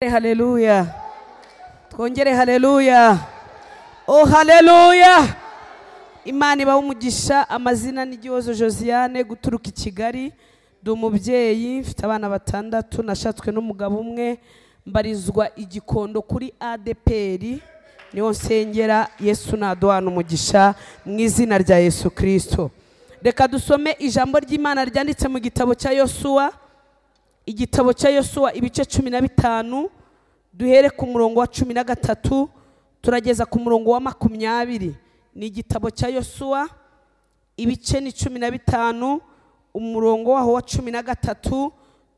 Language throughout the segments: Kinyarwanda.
Haleluya. Twongere haleluya. Oh haleluya. Imana ibahe umugisha. Amazina ni Gihozo Josiane, guturuka i Kigali. Ndi umubyeyi, mfite abana batandatu, nashatswe n'umugabo umwe, mbarizwa igikondo kuri ADPR, niho nsengera. Yesu naduhana umugisha mu izina rya Yesu Kristo. Reka dusome ijambo ry'Imana ryanditse mu gitabo cya Yosuwa, igitabo cya Yosuwa ibice 15, duhere ku murongo wa 13 turageza ku murongo wa 20. Ni igitabo cya Yosuwa ibice ni 15, umurongo waho wa 13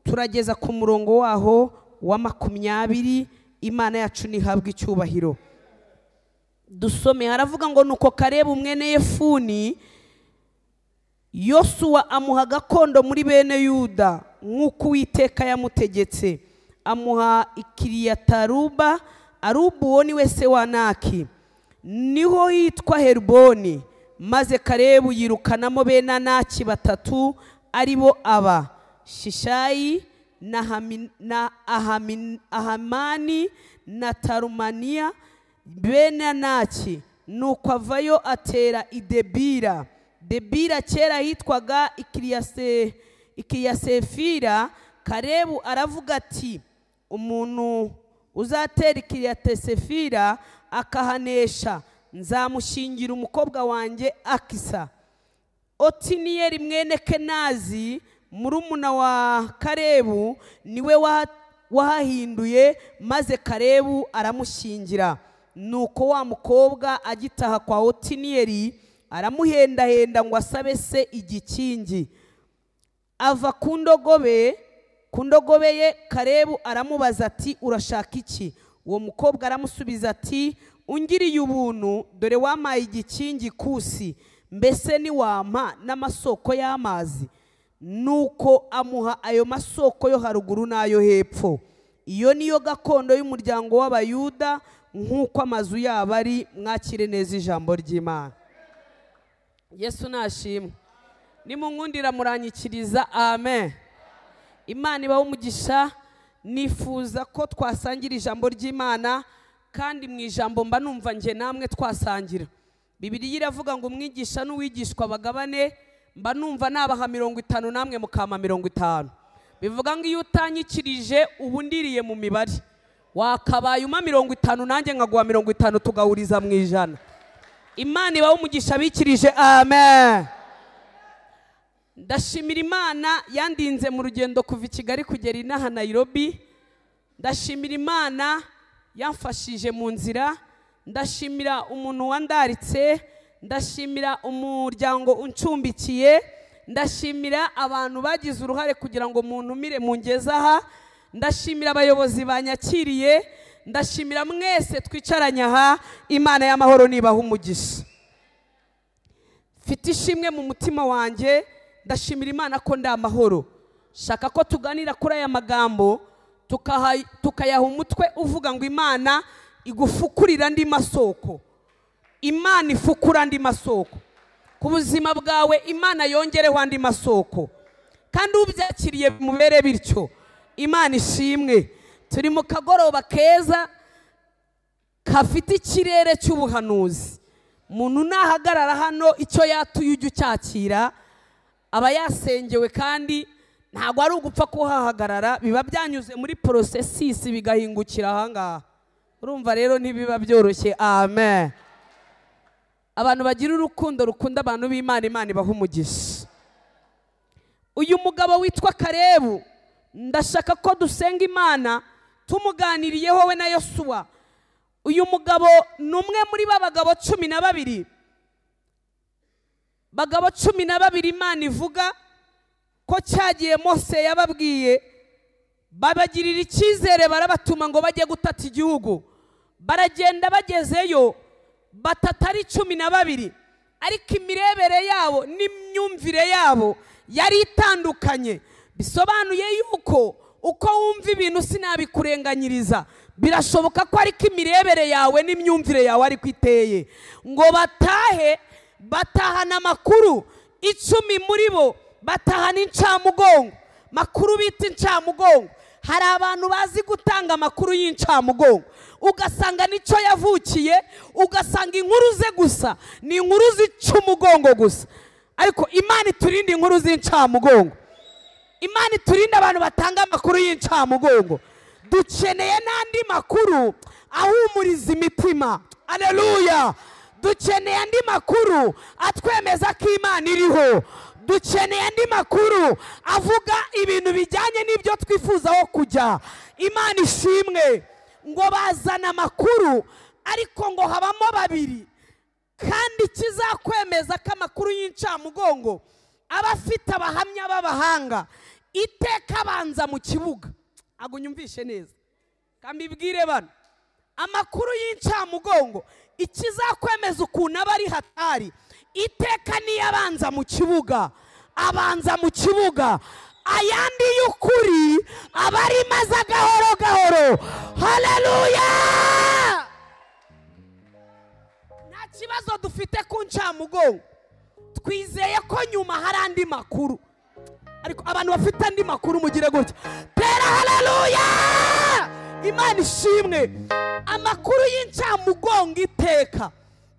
turageza ku murongo waho wa 20. Imana yacu nihabwe icyubahiro. Dusome, haravuga ngo nuko Kalebu mwene Yefuni, Yosuwa amuha gakondo muri bene Yuda nk'uko Uwiteka yamutegetse, amuha Ikiriyataruba. Arubu uwo ni we se wa Anaki, niho hitwa Heruboni. Maze Kalebu yirukanamo bene Anaki batatu, aribo aba Shishayi na Ahamani na Tarumaniya bene Anaki. Nuko avayo atera i Debira. Debira kera hitwaga Ikiriyasefira. Kalebu aravuga ati umuntu uzatera Ikiriyatesefira akahanesha, nzamushingira umukobwa wanjye Akisa. Otiniyeli mwene Kenazi murumuna wa Kalebu niwe wahahinduye, maze Kalebu aramushingira. Nuko wa mukobwa agitaha kwa Otiniyeli aramuhendahenda ngo asabe se igikingi. Ava ku ndogobe ye. Kalebu aramubaza ati urashaka iki? Uwo mukobwa aramusubiza ati ungiriye ubuntu, dore wampaye igikingi kusi, mbese niwampa n'amasoko y'amazi. Nuko amuha ayo masoko yo haruguru n'ayo hepfo. Iyo niyo gakondo y'umuryango w'Abayuda nk'uko amazu yabo ari. Mwakire neza ijambo ry'Imana. Yesu nashimwe. Nimunkundira muranyikiriza amen. Imana ibahe umugisha. Nifuza ko twasangira ijambo ry'Imana, kandi mu ijambo mba numva nge namwe twasangira. Bibiliya iravuga ngo umwigisha n'uwigishwa bagabane. Mba numva nabaha 50 namwe mukama 50. Bivuga ngo iyo utanyikirije ubu ndiriye mu mibare, wakabaye uma 50 nanjye nkaguha 50, tugahuriza mu ijana. Imana ibahe umugisha bikirije amen. Ndashimira Imana yandinze mu rugendo kuva i Kigali kugera inaha Nairobi. Ndashimira Imana yamfashije mu nzira. Ndashimira umuntu wandaritse. Ndashimira umuryango uncumbikiye. Ndashimira abantu bagize uruhare kugira ngo muntumire mungeze aha. Ndashimira abayobozi banyakiriye. Ndashimira mwese twicaranye aha. Imana y'amahoro nibaha umugisha. Mfite ishimwe mu mutima wanjye. Ndashimira Imana ko ndi amahoro. Shaka ko tuganira kuri aya magambo, tukayaha umutwe uvuga ngo Imana igufukurira andi masoko. Imana ifukura andi masoko ku buzima bwawe. Imana yongereho andi masoko, kandi ubyakiriye mubere bityo. Imana ishimwe. Turi mu kagoroba keza kafite ikirere cy'ubuhanuzi. Umuntu nahagarara hano icyo yatuye ujye ucyakira, aba yasengewe, kandi ntabwo ari ugupfa kuhahagarara, biba byanyuze muri processes bigahingukira ahangaha. Urumva rero ntibiba byoroshye. Amen. Abantu bagira urukundo rukunda abantu b'Imana, Imana ibaha umugisha. Uyu mugabo witwa Kalebu, ndashaka ko dusenga Imana tumuganiriyeho we na Yosuwa. Uyu mugabo ni umwe muri ba bagabo 12. Bagabo 12 Imana ivuga ko cyagiye Mose yababwiye, babagirira icyizere, barabatuma ngo bajye gutata igihugu. Baragenda, bagezeyo batatari 12, ariko imirebere yabo n'imyumvire yabo yari itandukanye. Bisobanuye yuko uko wumva ibintu sinabikurenganyiriza, birashoboka ko ariko imirebere yawe n'imyumvire yawe ariko iteye. Ngo batahe, batahana amakuru. 10 muri bo batahana incamugongo, makuru bita incamugongo. Hari abantu bazi gutanga amakuru y'incamugongo, ugasanga nicyo yavukiye, ugasanga inkuru ze gusa ni inkuru zica umugongo gusa. Ariko Imana iturinde inkuru z'incamugongo, Imana iturinde abantu batanga amakuru y'incamugongo. Dukeneye n'andi makuru ahumuriza imitima. Aleluya! Dukeneye andi makuru atwemeza ko Imana iriho. Dukeneye andi makuru avuga ibintu bijyanye n'ibyo twifuzaho kujya. Imana ishimwe. Ngo bazana amakuru, ariko ngo habamo babiri, kandi kizakwemeza ko amakuru y'incamugongo aba afite abahamya b'abahanga. Iteka abanza mu kibuga. Agunyumvishe neza, kambibwire bano, amakuru y'incamugongo ikizakwemeza ukuntu aba ari hatari, iteka niyo abanza mu kibuga, abanza mu kibuga. Ayandi y'ukuri aba ari maze gahoro gahoro. Haleluya! Nta kibazo dufite ku ncamugongo, twizeye ko nyuma hari andi makuru. Ariko abantu bafite andi makuru mugire gutya, tera haleluya! Imana ishimwe. Amakuru y'incamugongo iteka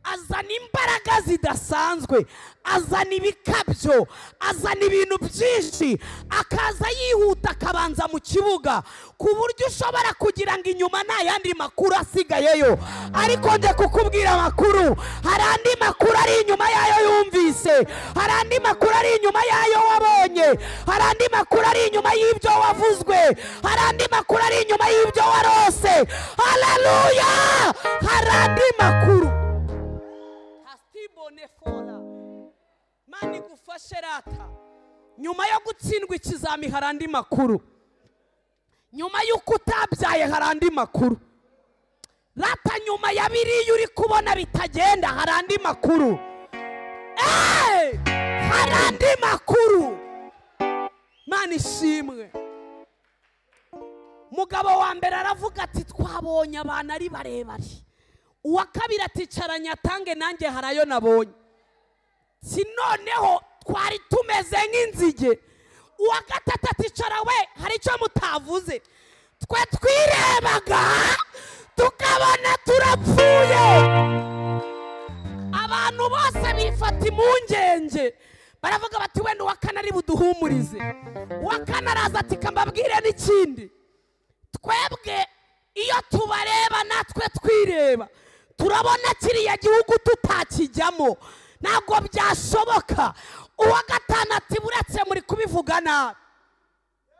azana imbaraga zidasanzwe, azana ibikabyo, azana ibintu byinshi, akaza yihuta akabanza mu kibuga, ku buryo ushobora kugira ngo inyuma nta yandi makuru asigayeyo. Ariko nje kukubwira amakuru, hari andi makuru ari inyuma yayo yumvise, hari andi makuru ari inyuma yayo wabonye, hari andi makuru ari inyuma y'ibyo wavuzwe, hari andi makuru ari inyuma y'ibyo warose. Haleluya! Hari andi makuru. Mani gufashe rata. Nyuma yo gutsindwa ikizami hari andi makuru. Nyuma y'uko utabyaye hari andi makuru. Rata nyuma ya biriya uri kubona bitagenda hari andi makuru. Hari andi makuru. Mani ishimwe. Mugabo wa mbere aravuga ati twabonye abantu ari barebare. Uwa kabiri aticaranye atange nanjye harayo nabonye. Si noneho twari tumeze nk'inzige. Uwa gatatu aticara we hari icyo mutavuze, twe twirebaga tukabona turapfuye. Abantu bose bifata impungenge, baravuga bati wenda uwa kane ari buduhumurize. Uwa kane araza ati kambabwire n'ikindi, twebwe iyo tubareba natwe twireba turabona kiriya gihugu tutakijyamo, ntabwo byashoboka. Uwa gatanu ati buretse muri kubivuga nabi.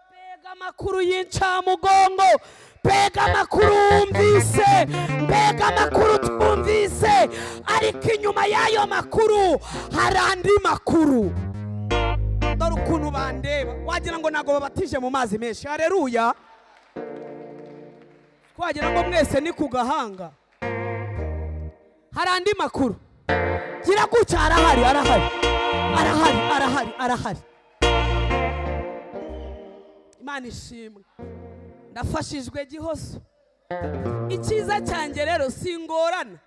Mbega amakuru y'incamugongo, mbega amakuru wumvise, mbega amakuru twumvise, ariko inyuma y'ayo makuru hari andi makuru. Dore ukuntu bandeba, wagira ngo ntabwo babatije mu mazi menshi. Haleluya! Twagira ngo mwese ni ku gahanga. Hari andi makuru. Gira gutya, arahari, arahari, arahari, arahari, arahari. Imana ishimwe. Ndafashijwe Gihozo. Icyiza cyanjye rero singorana.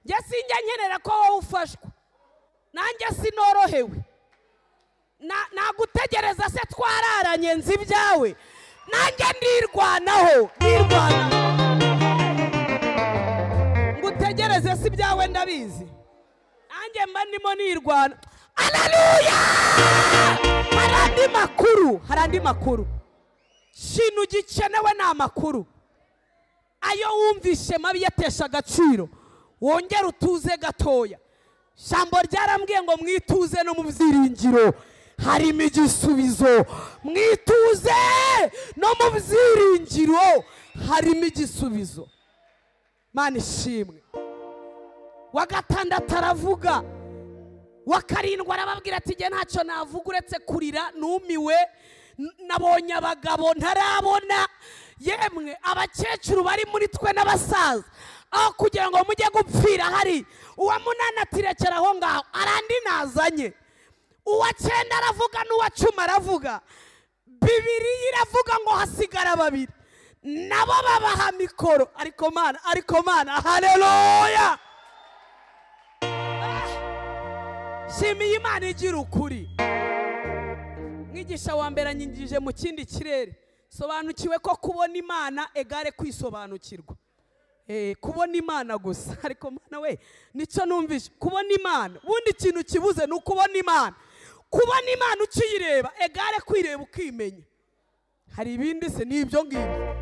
Njye sinjya nkenera ko wowe ufashwa, nanjye sinorohewe. Nagutegereza se twararanye nzi ibyawe, nanjye ndirwanaho, ndirwanaho. Ngutegereze si ibyawe ndabizi, nanjye mba ndimo nirwana. Haleluya! Hari andi makuru, hari andi makuru. Ikintu gikenewe ni amakuru. Ayo wumvishe mabi yatesha agaciro, wongere utuze gatoya. Jambo ryarambwiye ngo mwituze no mu byiringiro harimo igisubizo. Mwituze no mu byiringiro harimo igisubizo. Mana ishimwe. Wa gatandatu aravuga, wa karindwi arababwira ati njye ntacyo navuga uretse kurira, numiwe, nabonye abagabo ntarabona, yemwe abakecuru bari muri twe n'abasaza, aho kugira ngo mujye gupfira hari. Uwa munani atirekera aho ngaho, arandi nazanye. Uwa cyenda aravuga n'uwa cumi aravuga. Bibiliya iravuga ngo hasigara babiri, nabo babaha mikoro. Ariko Mana, ariko Mana, haleluya! Shimiye Imana igira ukuri. Mwigisha wa mbere anyingije mu kindi kirere, Sobanukiwe ko kubona Imana egare kwisobanukirwa. Kubona Imana gusa, ariko Mana we nicyo numvishe, kubona Imana ubundi ikintu kibuze ni ukubona Imana. Kubona Imana ukiyireba egare kwireba ukimenya. Hari ibindi se ni ibyo ngibyo.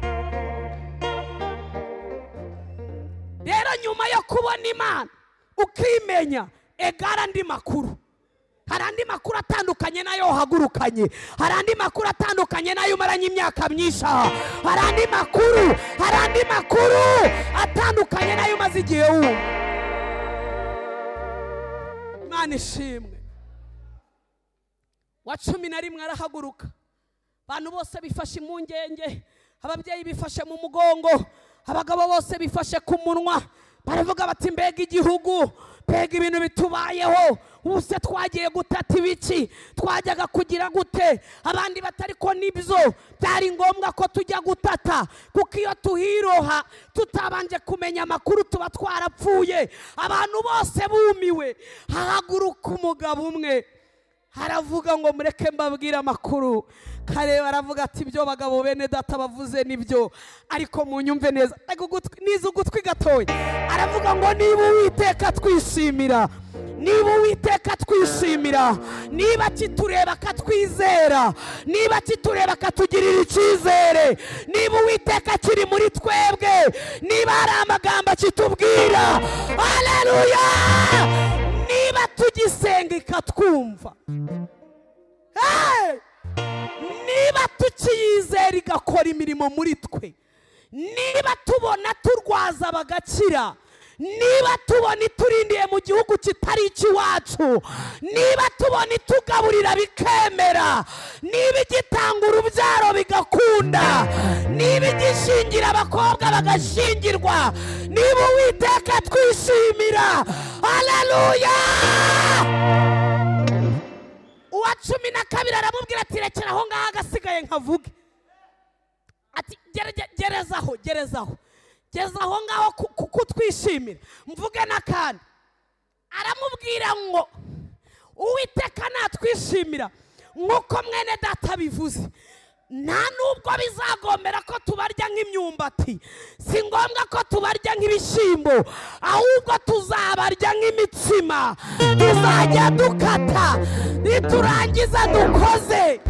Rero nyuma yo kubona Imana ukimenya egare andi makuru. Hari andi makuru atandukanye nayo uhagurukanye, hari andi makuru atandukanye nayo umaranye imyaka myinshi, hari andi makuru, hari andi makuru atandukanye nayo umaze igihe wumva. Imana ishimwe. Wa 11 arahaguruka, abantu bose bifashe impungenge, ababyeyi bifashe mu mugongo, abagabo bose bifashe ku munwa, baravuga bati mbega igihugu, mbega ibintu bitubayeho, ubuse twagiye gutata ibiki, twajyaga kugira gute? Abandi batari ko nibyo byari ngombwa ko tujya gutata, kuko iyo tuhiroha tutabanje kumenya amakuru tuba twarapfuye. Abantu bose bumiwe. Hahaguruka umugabo umwe haravuga ngo mureke mbabwire amakuru. Kareba aravuga ati ibyo bagabo bene data bavuze nibyo, ariko munyumve neza, niza ugutwi gatoya. Aravuga ngo niba Uwiteka twishimira, niba Uwiteka twishimira, niba kitureba akatwizera, niba kitureba akatugirira icyizere, niba Uwiteka kiri muri twebwe, niba hari amagambo akitubwira, haleluya, niba tugisenga ikatwumva, niba tukiyizera igakora imirimo muri twe, niba tubona turwaza bagakira, niba tubona iturindiye mu gihugu kitari icy'iwacu, niba tubona itugaburira bikemera, niba igitanga urubyaro bigakunda, niba igishingira abakobwa bagashingirwa, niba Uwiteka twishimira, haleluya. Uwa 12 aramubwira ati rekera aho ngaho agasigaye nkavuge. Ati gerezaho, gerezaho, geza aho ngaho kutwishimira, mvuge n'akandi. Aramubwira ngo Uwiteka natwishimira nk'uko mwene data bivuze, nta nubwo bizagombera ko tubarya nk'imyumbati, si ngombwa ko tubarya nk'ibishyimbo, ahubwo tuzabarya nk'imitsima, tuzajya dukata niturangiza dukoze.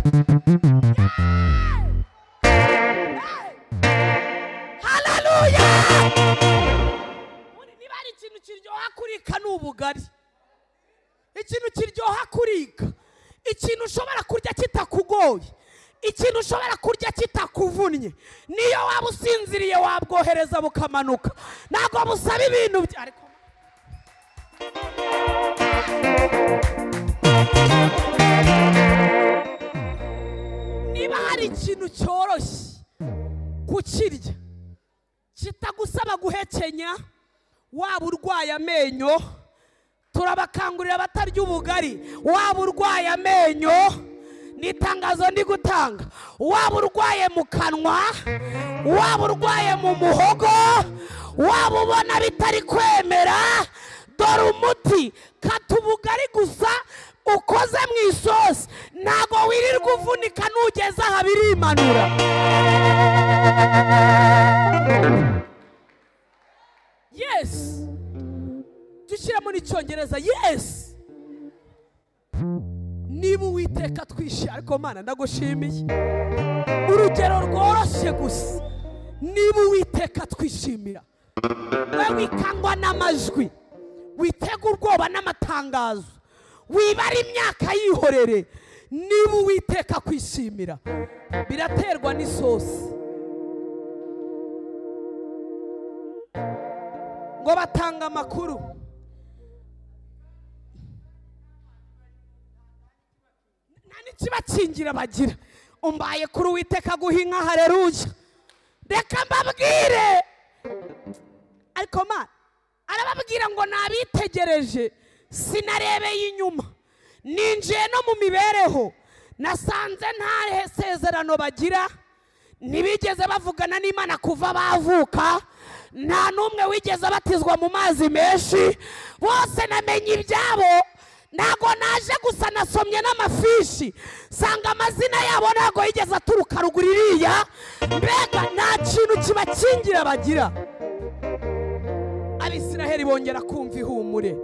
Haleluya! Niba hari ikintu kiryoha kurika ni ubugari. Ikintu kiryoha kurika, ikintu ushobora kurya kitakugoye, ikintu ushobora kurya kitakuvunnye, niyo waba usinziriye wabwohereza bukamanuka, ntabwo busaba ibintu bya ariko. Niba hari ikintu cyoroshye kukirya kitagusaba guhekenya, waba urwaye amenyo, turabakangurira abatarya ubugari, waba urwaye amenyo, ni itangazo ndi gutanga, waba urwaye mu kanwa, waba urwaye mu muhogo, waba ubona bitari kwemera, dore umuti, kata ubugari gusa ukoze mu isosi, ntago wirirwa uvunika, nugeze aha birimanura. Yes, dushyiramo n'icyongereza yes. Niba Uwiteka twishe, ariko Mana ndagushimiye, urugero rworoshye gusa, niba Uwiteka twishimira, we wikangwa n'amajwi, witega ubwoba n'amatangazo, wibara imyaka yihorere, niba Uwiteka kwishimira, biraterwa n'isosi. Ngo batanga amakuru, nta n'ikibakingira bagira. Umbaye kuri Uwiteka guha inka, haleluya. Reka mbabwire, ariko Mana arababwira ngo nabitegereje, sinarebeye inyuma, ninjiye no mu mibereho, nasanze nta sezerano bagira, ntibigeze bavugana n'Imana kuva bavuka, nta n'umwe wigeze abatizwa mu mazi menshi, bose namenye ibyabo, Ntago naje gusa, nasomye n'amafishi sanga amazina yabo ntago yigeze aturuka ruguru iriya. Mbega nta kintu kibakingira bagira. Abisiraheli bongera kumva ihumure.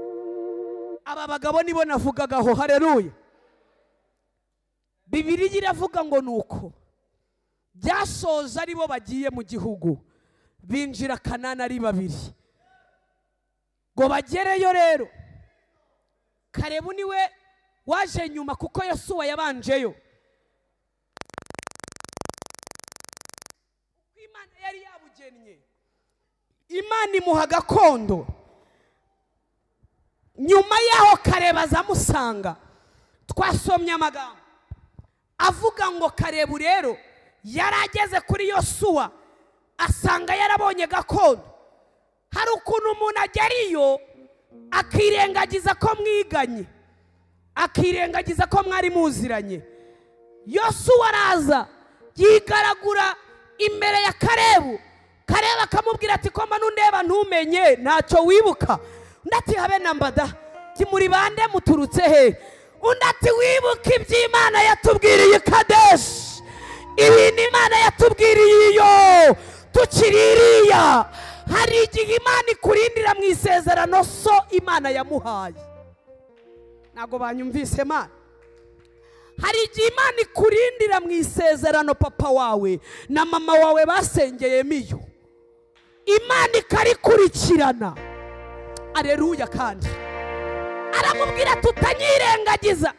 Aba bagabo nibo navugagaho. Haleluya. Bibiliya iravuga ngo nuko byasoza aribo bagiye mu gihugu, binjira Kanana ari babiri. Ngo bagereyo rero, Karebu niwe waje nyuma kuko Yosuwa yabanjeyo. Uko Imana yari yabugennye, Imana imuha gakondo. Nyuma yaho Karebu azamusanga. Twasomye amagambo avuga ngo Karebu rero yarageze kuri Yosuwa asanga yarabonye gakondo. Hari ukuntu umuntu agera iyo akirengagiza ko mwiganye, akirengagiza ko mwari muziranye. Yosuwa araza yigaragura imbere ya Karebu. Karebu akamubwira ati ko nundeba ntumenye ntacyo wibuka. Undi ati habe nambada, muri bande muturutse he? Undi ati wibuke iby'Imana yatubwiriye i Kadeshi, ibintu Imana yatubwiriye iyo tukiri iriya. Hari igihe Imana ikurindira mu isezerano so Imana yamuhaye. Ntago banyumvise Mana. Hari igihe Imana ikurindira mu isezerano papa wawe na mama wawe basengeyemo iyo, Imana ikarikurikirana. Aleluya. Kandi aramubwira tutanyirengagiza,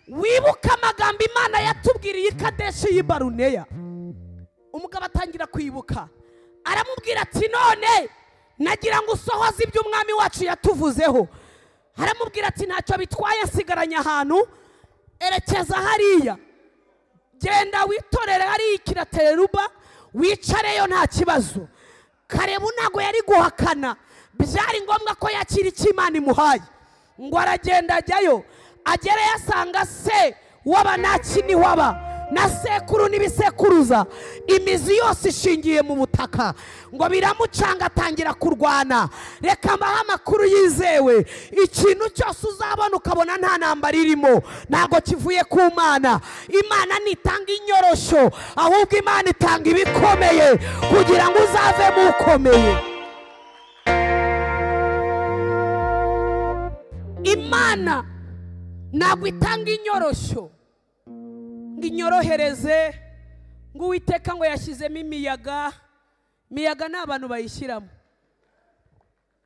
wibuke amagambo Imana yatubwiriye i Kadeshi y'i Baruneya. Umugabo atangira kwibuka, aramubwira ati none nagira ngo usohoze ibyo umwami wacu yatuvuzeho. Aramubwira ati ntacyo bitwaye, asigaranye ahantu, erekeza hariya, genda witorere hariya ikirateruba wicareyo nta kibazo. Karebu ntago yari guhakana, byari ngombwa ko yakira icyo Imana imuhaye. Ngo aragenda ajyayo, agereyo asanga se w'abanaki niho aba, na sekuru n'ibisekuruza, imizi yose ishingiye mu butaka. Ngo biramucanga atangira kurwana. Reka mbahe amakuru yizewe, ikintu cyose uzabona ukabona nta ntambara irimo ntago kivuye ku Mana. Imana nitanga inyorosho, ahubwo Imana itanga ibikomeye kugira ngo uzavemo ukomeye. Imana ntabwo itanga inyorosho ngo inyorohereze, ngo Uwiteka ngo yashyizemo imiyaga. Imiyaga ni abantu bayishyiramo.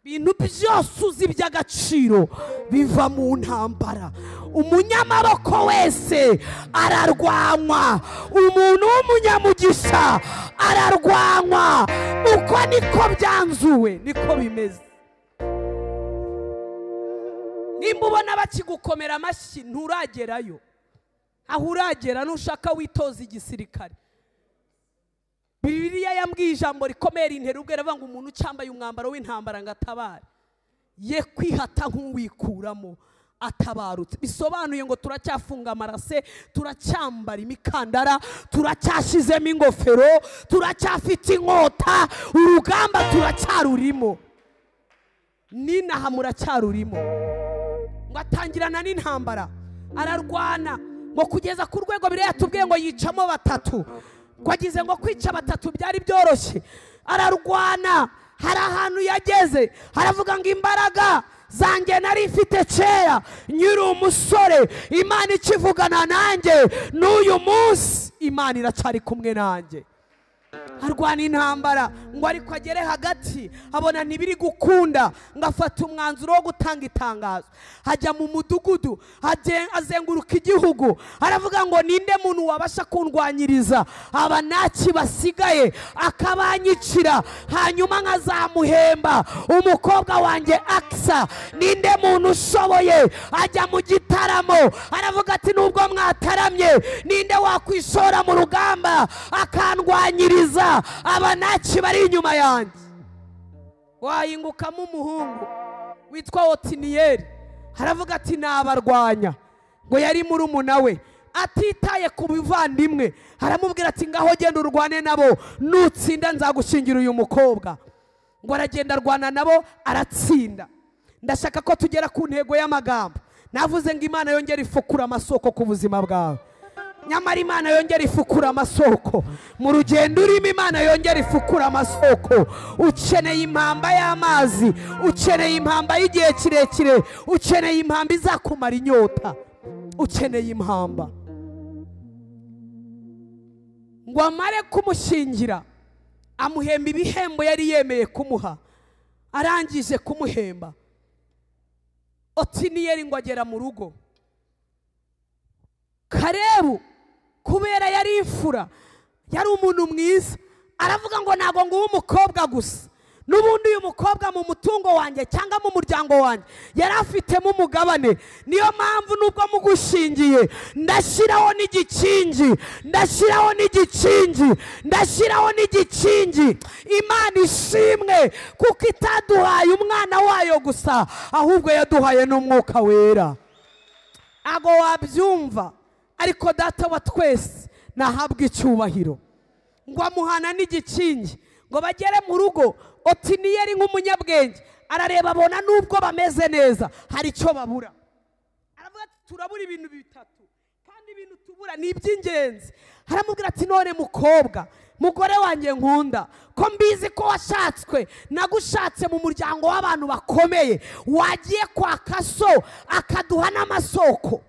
Ibintu byose uzi by'agaciro biva mu ntambara. Umunyamaboko wese ararwanywa, umuntu w'umunyamugisha ararwanywa. Uko niko byanzuwe, niko bimeze. Nimba ubona bakigukomera amashyi nturagerayo. Aho uragera nushaka witoza igisirikare. Bibiliya yambwiye ijambo rikomeye rintera ubwera, avuga ngo umuntu ucyambaye umwambaro w'intambara ngo atabare, ye kwihata nk'uwikuramo atabarutse. Bisobanuye ngo turacyafunga amarase, turacyambara imikandara, turacyashyizemo ingofero, turacyafite inkota, urugamba turacyarurimo, ninaha muracyarurimo. Ngo atangirana n'intambara, ararwana ngo kugeza ku rwego Bibiliya yatubwiye ngo yicamo batatu. Kwagize ngo kwica batatu byari byoroshye. Ararwana, hari ahantu yageze aravuga ngo imbaraga zanjye nari mfite kera nyiri umusore, Imana ikivugana nanjye n'uyu munsi Imana iracyari kumwe nanjye. Arwana intambara ngo ariko agere hagati abona ntibiri gukunda, ngo afata umwanzuro wo gutanga itangazo. Hajya mu mudugudu, azenguruka igihugu, aravuga ngo ninde muntu wabasha kundwanyiriza abanaki basigaye akabanyicira, hanyuma nkazamuhemba umukobwa wanjye Aksa. Ninde muntu ushoboye? Ajya mu gitaramo aravuga ati nubwo mwataramye, ninde wakwishora mu rugamba akandwanyiriza abanaki bari inyuma yanjye? Wahingukamo umuhungu witwa Otiniyeli, aravuga ati nabarwanya. Ngo yari murumuna we, atitaye ku bivandimwe, aramubwira ati ngaho genda urwane nabo, nutsinda nzagushingira uyu mukobwa. Ngo aragenda arwana nabo aratsinda. Ndashaka ko tugera ku ntego y'amagambo. Navuze ngo Imana yongera ifukura amasoko ku buzima bwawe. Nyamara Imana yongera ifukura amasoko mu rugendo urimo. Imana yongera ifukura amasoko. Ukeneye impamba y'amazi, ukeneye impamba y'igihe kirekire, ukeneye impamba izakumara inyota, ukeneye impamba. Ngo amare kumushingira amuhemba ibihembo yari yemeye kumuha. Arangije kumuhemba, Otiniyeli ngo agera mu rugo. Karebu kubera yari imfura, yari umuntu mwiza, aravuga ngo ntabwo nguha umukobwa gusa, n'ubundi uyu mukobwa mu mutungo wanjye cyangwa mu muryango wanjye yari afitemo umugabane. Niyo mpamvu nubwo mugushingiye ndashyiraho n'igikingi, ndashyiraho n'igikingi, ndashyiraho n'igikingi. Imana ishimwe kuko itaduhaye umwana wayo gusa, ahubwo yaduhaye n'umwuka wera. Ago wabyumva, ariko data wa twese nahabwa icyubahiro. Ngo amuhana n'igikingi ngo bagere mu rugo. Otiniyeli nk'umunyabwenge arareba abona nubwo bameze neza hari icyo babura. Aravuga ati turabura ibintu bitatu, kandi ibintu tubura ni iby'ingenzi. Aramubwira ati none mukobwa, mugore wanjye nkunda, ko mbizi ko washatswe, nagushatse mu muryango w'abantu bakomeye, wagiye kwa kaso akaduha n'amasoko,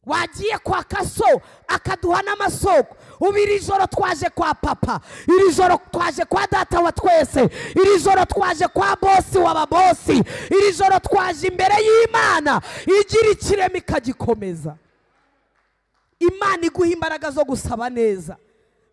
wagiye kwa kaso akaduha n'amasoko. Ubu iri joro twaje kwa papa, iri joro twaje kwa data wa twese, iri joro twaje kwa bosi w'ababosi, iri joro twaje imbere y'Imana igira ikirema ikagikomeza. Imana iguha imbaraga zo gusaba neza.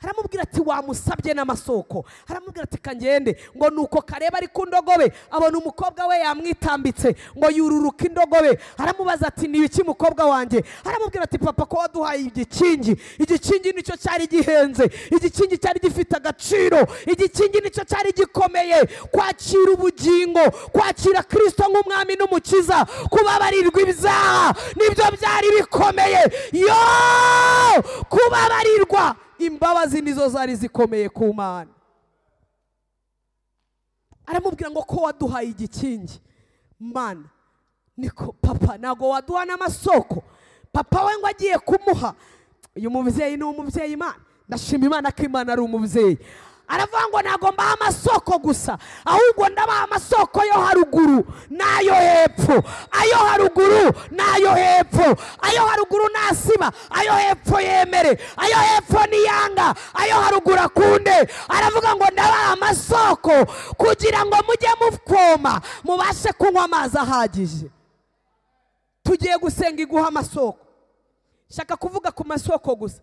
Aramubwira ati wamusabye n'amasoko. Aramubwira ati kangende. Ngo nuko Kareba ari ku ndogobe abona umukobwa we yamwitambitse, ngo yururuka indogobe. Aramubaza ati ni iki mukobwa wanjye? Aramubwira ati papa ko waduhaye igikingi, igikingi nicyo cyari gihenze, igikingi cyari gifite agaciro, igikingi nicyo cyari gikomeye. Kwakira ubugingo, kwakira Kristo nk'umwami n'umukiza, kubabarirwa ibyaha nibyo byari bikomeye. Yo kubabarirwa imbabazi nizo zari zikomeye ku Mana. Aramubwira ngo ko waduhaye igikingi, Mana niko papa nago waduha n'amasoko. Papa we ngo agiye kumuha. Uyu mubyeyi ni umubyeyi Imana, ndashima Imana ko Imana ari umubyeyi. Aravuga ngo ntago mbaha amasoko gusa, ahubwo ndabaha amasoko yo haruguru n'ayo hepfo, ayo haruguru n'ayo hepfo, ayo haruguru nasiba, ayo hepfo yemere, ayo hepfo niyanga, ayo haruguru akunde. Aravuga ngo ndabaha amasoko kugira ngo mujye mukoma mubashe kunywa amazi ahagije. Tugiye gusenga iguha amasoko. Shaka kuvuga ku masoko gusa,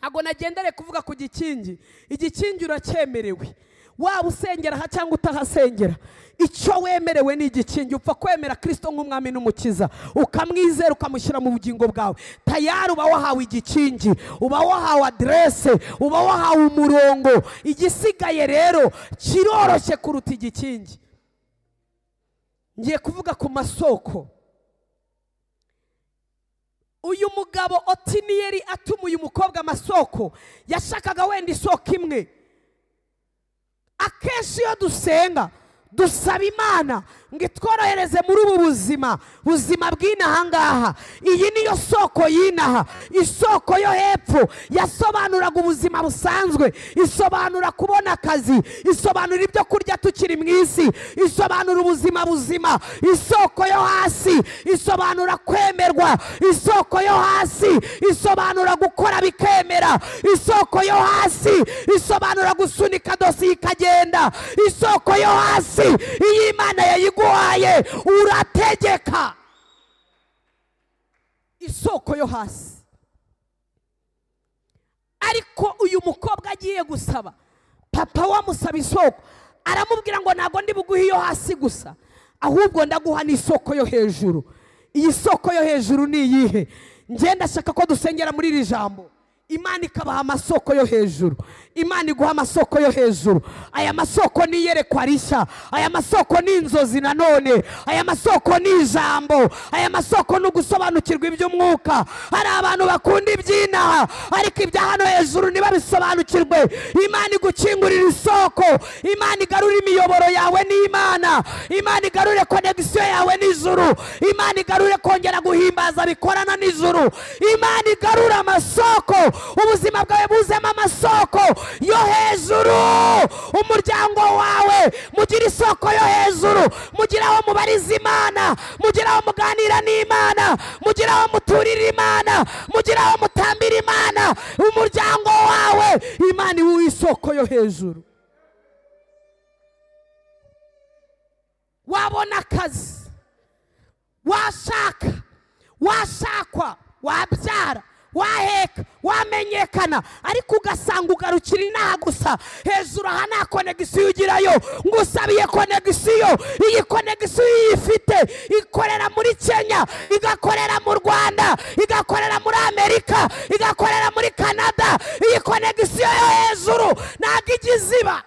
ntabwo nagendere kuvuga ku gikingi. Igikingi uracyemerewe, waba usengera aha cyangwa utahasengera, icyo wemerewe ni igikingi. Upfa kwemera Kristo nk'umwami n'umukiza, ukamwizera, ukamushyira mu bugingo bwawe, tayari uba wahawe igikingi, uba wahawe adresse, uba wahawe umurongo. Igisigaye rero kiroroshye kuruta igikingi. Ngiye kuvuga ku masoko. Uyu mugabo Otiniyeli atuma uyu mukobwa amasoko, yashakaga wenda isoko imwe. Akenshi iyo dusenga dusaba Imana ngo itworohereze muri ubu buzima, buzima bw'inaha ngaha. Iyi niyo soko y'inaha. Isoko yo hepfo yasobanuraga ubuzima busanzwe, isobanura kubona akazi, isobanura ibyo kurya tukiri mu isi, isobanura ubuzima buzima. Isoko yo hasi isobanura kwemerwa, isoko yo hasi isobanura gukora bikemera, isoko yo hasi isobanura gusunika dosiye ikagenda, isoko yo hasi iyi Imana yayiguhaye urategeka. Isoko yo hasi. Ariko uyu mukobwa agiye gusaba, papa wamusaba isoko, aramubwira ngo ntago ndi buguhe iyo hasi gusa, ahubwo ndaguha n'isoko yo hejuru. Iyi soko yo hejuru ni iyihe? Njye ndashaka ko dusengera muri iri jambo, Imana ikabaha amasoko yo hejuru, Imana iguha amasoko yo hejuru. Aya masoko ni iyerekwa rishya, aya masoko ni inzozi nanone, aya masoko ni ijambo, aya masoko ni ugusobanukirwa iby'umwuka. Hari abantu bakunda iby'inaha ariko ibya hano hejuru ntibabisobanukirwe. Imana igukingurira isoko, Imana igarura imiyoboro yawe n'Imana, Imana igarure connection yawe n'ijuru, Imana igarure kongera guhimbaza bikorana n'ijuru, Imana igarura amasoko, ubuzima bwawe buzemo amasoko yo hejuru. Umuryango wawe mugire isoko yo hejuru, mugire aho mubariza Imana, mugire aho muganira n'Imana, mugire aho muturira Imana, mugire aho mutambira Imana. Umuryango wawe Imana iwuhe isoko yo hejuru. Wabona akazi, washaka, washakwa, wabyara, waheka, wamenyekana, ariko ugasanga ugarukira inaha gusa. Hejuru aha nta connection ugirayo. Ngusabiye connection. Iyi connection uyifite ikorera muri Kenya, igakorera mu Rwanda, igakorera muri Amerika, igakorera muri Canada. Iyi connection yo hejuru ntabwo igiziba.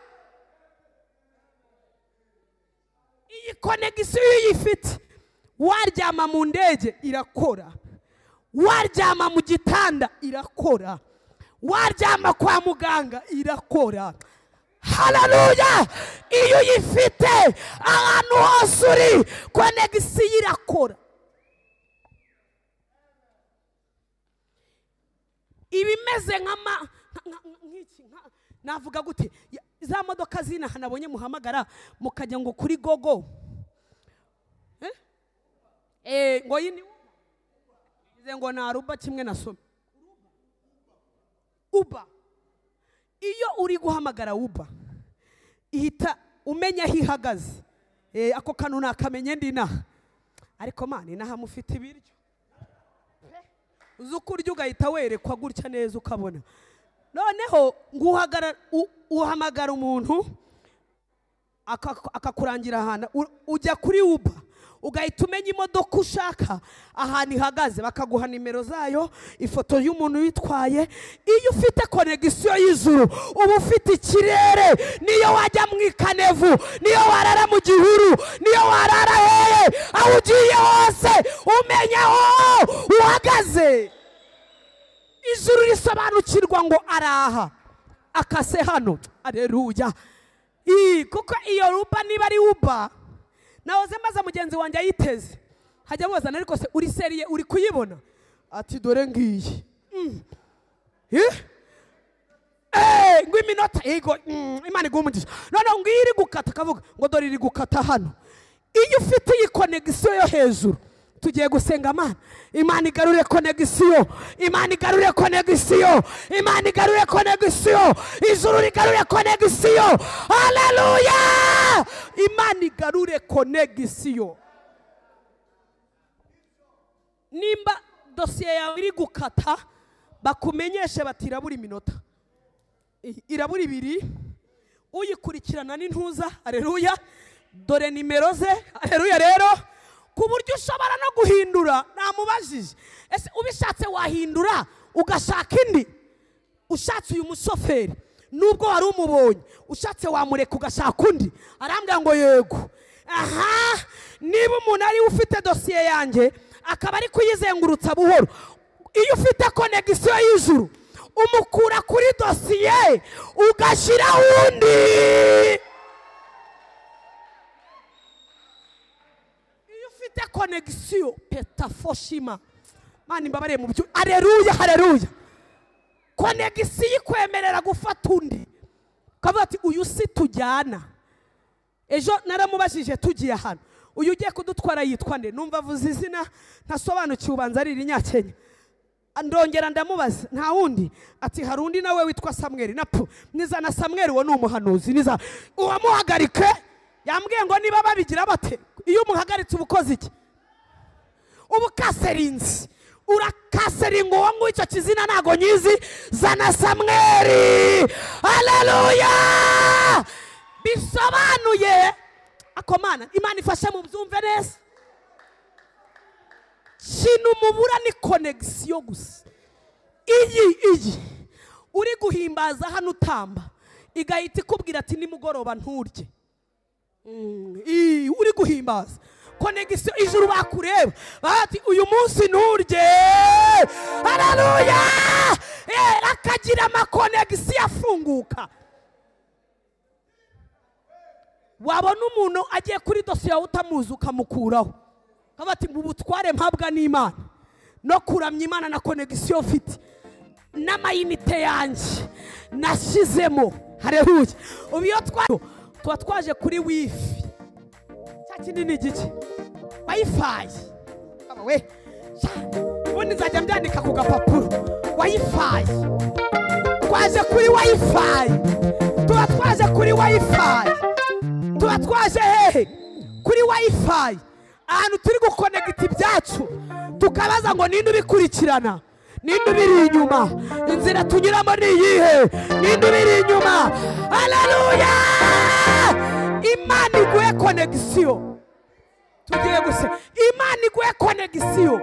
Iyi connection uyifite, waryama mu ndege irakora, waryama mu gitanda irakora, waryama kwa muganga irakora. Haleluya! Iyo uyifite ahantu hose uri, connection irakora. Ibimeze nk'iki navuga gute, za modoka zinaha nabonye muhamagara mukajya ngo kuri gogo, ngo yini ngo naruba kimwe na some uba. Iyo uri guhamagara uba ihita umenya aho ihagaze. Ako kantu nakamenye ndi inaha, ariko mani inaha mufite ibiryo uzi uko urya ugahita werekwa gutya neza ukabona. Noneho uhamagara umuntu akakurangira ahantu, ujya kuri uba ugahita umenya imodoka ushaka ahantu ihagaze, bakaguha nimero zayo, ifoto y'umuntu uyitwaye. Iyo ufite connection y'ijuru uba ufite ikirere. Niyo wajya mu ikanevu, niyo warara mu gihuru, niyo warara hehe, aho ugiye hose umenya aho uhagaze. Ijuru risobanukirwa ngo araha akase hano. Aleluya! Kuko iyo uba niba ari uba, nahoze maze mugenzi wanjye ayiteze, hajya mubazana ariko se uri seriye uri kuyibona? Ati dore ngiyi. Ngo iminota yego, Imana iguhe umugisha. Noneho ngiyi iri gukata, akavuga ngo dore iri gukata hano. Iyo ufite iyi connection yo hejuru, tugiye gusenga Imana, Imana igarure connection, Imana igarure connection, Imana igarure connection, ijuru rigarure connection. Haleluya! Imana igarure connection. Nimba dosiye yawe iri gukata, bakumenyeshe bati irabura iminota, irabura ibiri, uyikurikirana n'intuza. Haleluya! Dore nimero ze. Haleluya! Rero ku buryo ushobora no guhindura, namubajije ese ubishatse wahindura ugashaka indi? Ushatse uyu mushoferi nubwo wari umubonye, ushatse wamureka ugashaka undi? Arambwira ngo yego. Aha, niba umuntu ari ufite dosiye yanjye akaba ari kuyizengurutsa buhoro, iyo ufite connection y'ijuru umukura kuri dosiye ugashyira undi. Ufite connection petafoshima, mani mbabare mu byo. Haleluya, haleluya! Connection ikwemerera gufata undi, kavuga ati uyu si tujyana. Ejo naramubajije tugiye ahantu, uyu ugiye kudutwara yitwa nde? Numva avuze izina ntasobanukiwe, ubanza ari irinyakenya. Ndongera ndamubaza nta wundi? Ati hari undi nawe witwa Samweli. Napu nizana Samweli, uwo ni umuhanuzi, niza uwamuhagarike. Yambwiye ngo niba babigira bate, iyo umuhagaritse ubukoze iki? Ubu kaserinzi, urakaseringa uwo nguwo, icyo kizina ntago nyizi, zana Samweli. Haleluya! Bisobanuye akomana, Imana ifashe mu byumve neza. Kintu mubura ni connection gusa. Iyi Uri guhimbaza hano utamba, igahita ikubwira ati nimugoroba nturye. Uri guhimbaza connection, ijuru bakureba bati uyu munsi nturye. Haleluya! Akagira ama connection afunguka. Wabona umuntu agiye kuri dosiye yawe utamuzi ukamukuraho, bati mu butware mpabwa n'Imana no kuramya Imana na connection mfite n'amayinite yanjye nashyizemo. Haleluya! Ubu iyo tuba twaje kuri wifi, cya kindi ni igiki? Wifi. We ubundi nzajya mbyandika ku gapapuro. Wifi, twaje kuri wifi, tuba twaje kuri wifi, tuba twaje hehe? Kuri wifi, ahantu turi gukonegita ibyacu, tukabaza ngo ninde ubikurikirana, ninde ubiri inyuma, inzira tunyuramo ni iyihe, ninde ubiri inyuma. Haleluya! Imana iguhe connection. Tugiye gusa Imana iguhe connection.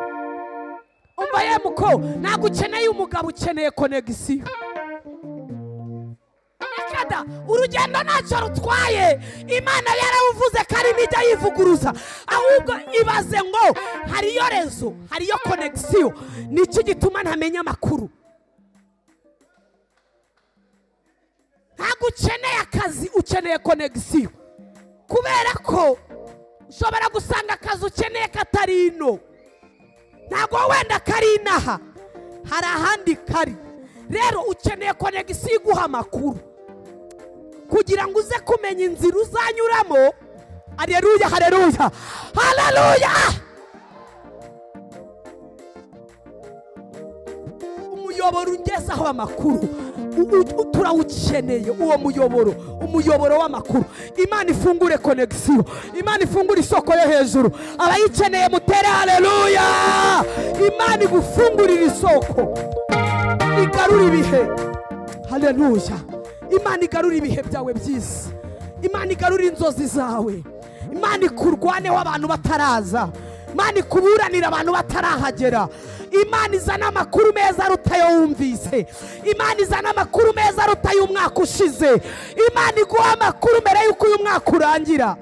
Umva ye muko, ntabwo ukeneye umugabo, ukeneye connection. Kada urugendo ntacyo rutwaye, Imana yaravuze ko ari nijya yivuguruza, ahubwo ibaze ngo hariyo rezo, hariyo connection. Niki gituma ntamenya amakuru? Ntabwo ukeneye akazi, ukeneye connection. Kubera ko ushobora gusanga akazi ukeneye katari ino, ntabwo wenda kari inaha, hari ahandi kari. Rero ukeneye connection iguha amakuru kugira ngo uze kumenya inzira uzanyuramo. Haleluya, haleluya, haleluya! Umuyoboro ungezaho amakuru turawukeneye, uwo muyoboro, umuyoboro w'amakuru. Imana ifungure connection, Imana ifungure isoko yo hejuru. Abayikeneye mutere haleluya! Imana igufungurira isoko, igarura ibihe. Haleluya! Imana igarura ibihe byawe byiza, Imana igarura inzozi zawe, Imana ikurwaneho abantu bataraza, Imana ikuburanira abantu batarahagera, Imana izana amakuru meza aruta ayo wumvise, Imana izana amakuru meza aruta ay'umwaka ushize, Imana iguha amakuru mbere y'uko uyu mwaka urangira.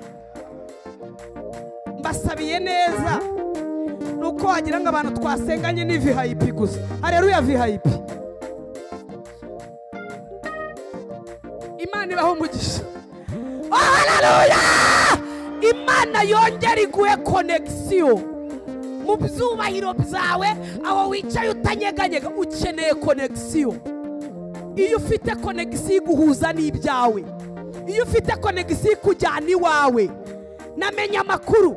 Mbasabiye neza nuko wagira ngo abantu twasenganye ni VIP gusa. Haleluya, VIP. Imana ibaho umugisha. Oh, haleluya! Imana yongera iguhe connection mu byubahiro byawe, aho wicaye utanyeganyega, ukeneye connection. Iyo ufite connection iguhuza n'ibyawe, iyo ufite connection ikujyana iwawe, namenya amakuru.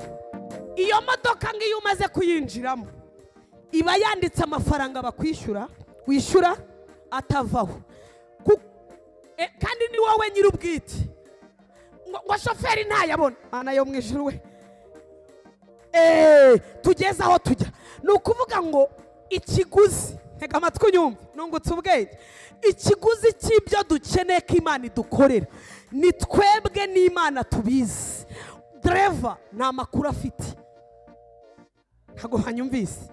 Iyo modoka ngiyo umaze kuyinjiramo iba yanditse amafaranga bakwishyura, wishyura atavaho. Kandi ni wowe nyir'ubwite, ngo shoferi ntayabona. Mana yo mu ijuru we, tugeze aho tujya. Ni ukuvuga ngo ikiguzi, ntega amatwi unyumve, nungutse ubwenge. Ikiguzi cy'ibyo dukeneye ko Imana idukorera ni twebwe n'Imana tubizi. Driver nta makuru afite, ntabwo hanyumvise.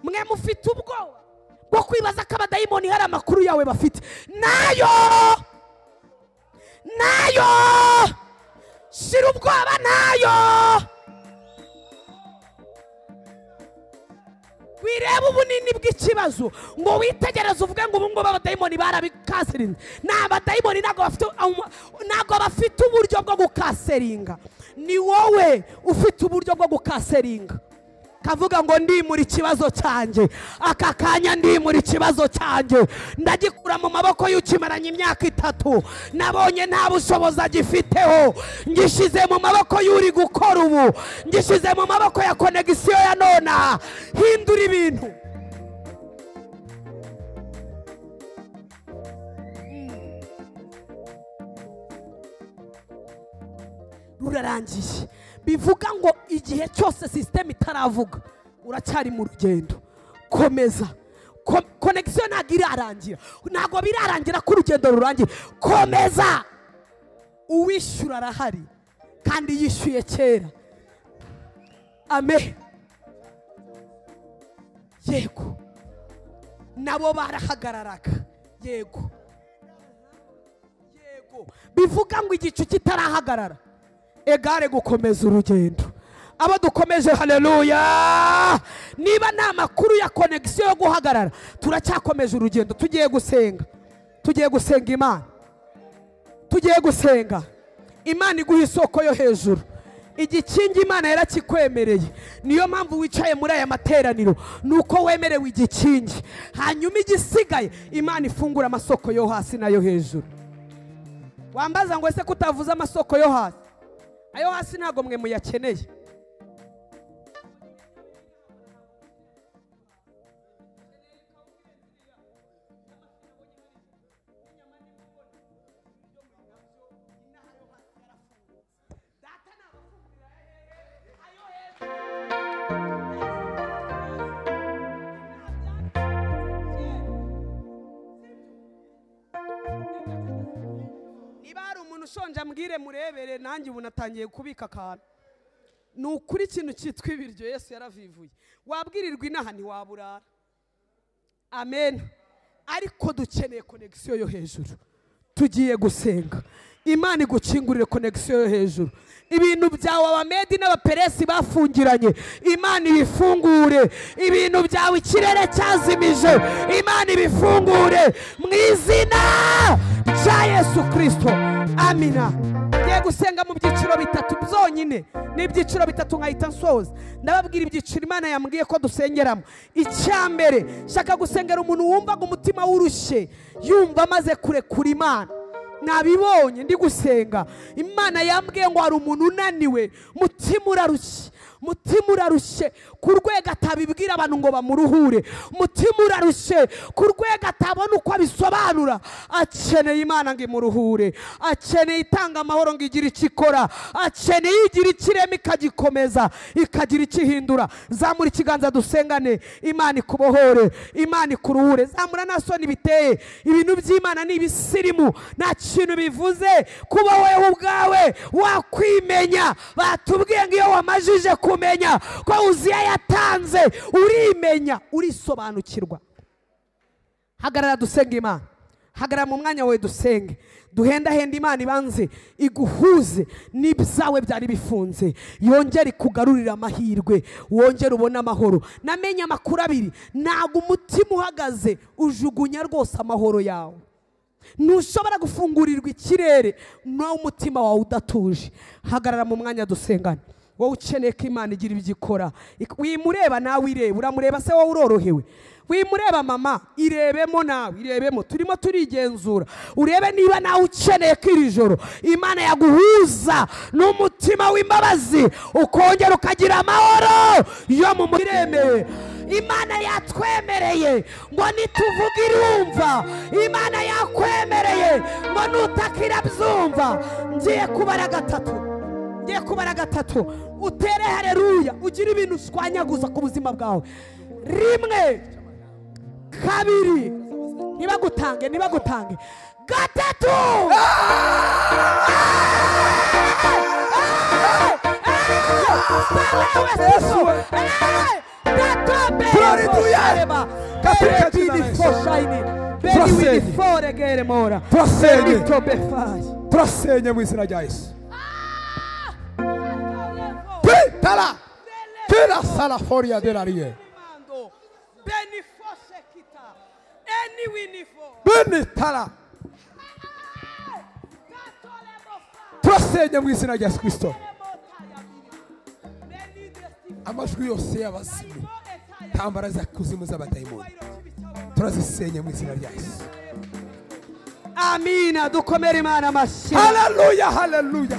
Mwe mufite ubwoba bwo kwibaza ko abadayimoni hari amakuru yawe bafite. Nayo, nayo, shira ubwoba, nayo. Wireba ubunini bw'ikibazo ngo witegereze uvuge ngo ubu ngubu abadayimoni barabikaserinze. Ni abadayimoni ntabwo bafite uburyo bwo gukaseringa, ni wowe ufite uburyo bwo gukaseringa. Kavuga ngo ndimura ikibazo cyanjye aka kanya, ndimura ikibazo cyanjye, ndagikura mu maboko y'ukimaranye imyaka 3, nabonye nta bushobozi agifiteho, ngishize mu maboko y'uri gukora ubu, ngishize mu maboko ya connection ya nona. Hindura ibintu. Rurarangiye. Bivuga ngo igihe cyose system itaravuga uracyari mu rugendo. Komeza. Connection ntabwo irarangira, ntabwo birarangira ko urugendo rurangira. Komeza. Uwishyura arahari kandi yishyuye kera. Amen. Yego, nabo barahagararaga. Yego, Bivuga ngo igicu kitarahagarara egare gukomeza urugendo. Abo dukomeje haleluya. Niba nta makuru ya connection yo guhagarara, turacyakomeje urugendo. Tugiye gusenga, tugiye gusenga Imana, tugiye gusenga Imana iguha isoko yo hejuru. Igikingi Imana yarakikwemereye, niyo mpamvu wicaye muri aya materaniro, nuko wemerewe igikingi. Hanyuma igisigaye Imana ifungura amasoko yo hasi nayo hejuru. Wambaza ngo ese kutavuza amasoko yo hasi? Ayo hasi ntago mwe muyakeneye. Ushonje ambwire murebere, nanjye ubu natangiye kubika akantu. Ni ukuri ikintu cyitwa ibiryo Yesu yaravivuye. Wabwirirwa inaha ntiwaburara. Amen. Ariko dukeneye connection yo hejuru. Tugiye gusenga Imana igukingurire connection yo hejuru. Ibintu byawe Abamedi n'Abaperesi bafungiranye, Imana ibifungure. Ibintu byawe ikirere cyazimije, Imana ibifungure mu izina rya Yesu Kristo. Amina. Ngiye gusenga mu byiciro bitatu byonyine. Ni ibyiciro bitatu nkahita nsoza. Ndababwira ibyiciro Imana yambwiye ko dusengeramo. Icya mbere, shaka gusengera umuntu wumvaga umutima wurushye, yumva amaze kurekura Imana. Nabibonye ndi gusenga, Imana yambwiye ngo hari umuntu unaniwe, mutima urarushye, mutima urarushye ku rwego atabibwira abantu ngo bamuruhure, mutima urarushye ku rwego atabona uko abisobanura. Akeneye Imana ngo imuruhure, akeneye itanga amahoro ngo igire icyo ikora, akeneye igira ikirema ikagikomeza, ikagira icyo ihindura. Zamura ikiganza dusengane, Imana ikubohore, Imana ikuruhure. Zamura nta soni biteye. Ibintu by'Imana ni ibisirimu, nta kintu bivuze kuba wewe ubwawe wakwimenya. Batubwiye ngo iyo wamajije kumenya ko Uziya yatanze, urimenya, urisobanukirwa. Hagarara dusenge Imana. Hagarara mu mwanya wawe dusenge. Duhendahenda Imana ibanze iguhuze n'ibyawe byari bifunze, yongere ikugarurira amahirwe, wongere ubone amahoro. Namenye amakuru abiri: ntago umutima uhagaze ujugunya rwose amahoro yawe. Ntushobora gufungurirwa ikirere nawe umutima wawe udatuje. Hagarara mu mwanya dusengane. Wowe ukeneye ko Imana igira ibyo ikora, wimureba nawe irebe. Uramureba se wowe urorohewe? Wimureba mama, irebemo nawe, irebemo. Turimo turigenzura, urebe niba nawe ukeneye ko iri joro Imana yaguhuza n'umutima w'imbabazi, ukongera ukagira amahoro yo mu muremewe. Imana yatwemereye ngo nituvuga irumva. Imana yakwemereye ngo nutakira byumva. Ngiye kubara gatatu, ngiye kubara gatatu, utere haleluya, ugire ibintu ushwanyaguza ku buzima bwawe. Rimwe, kabiri, ntibagutange, ntibagutange. Gatatu. Turasenye mu izina rya Yesu. Tala tela sala foria de la rie. Beni tala. Turasenye mu izina rya Yesu Kristo. Amajwi yose y'abazimu, tambara za kuzimu z'abadayimoni, turazisenye mu izina rya Yesu. Amina. Dukomere Imana amashyi. Haleluya, haleluya.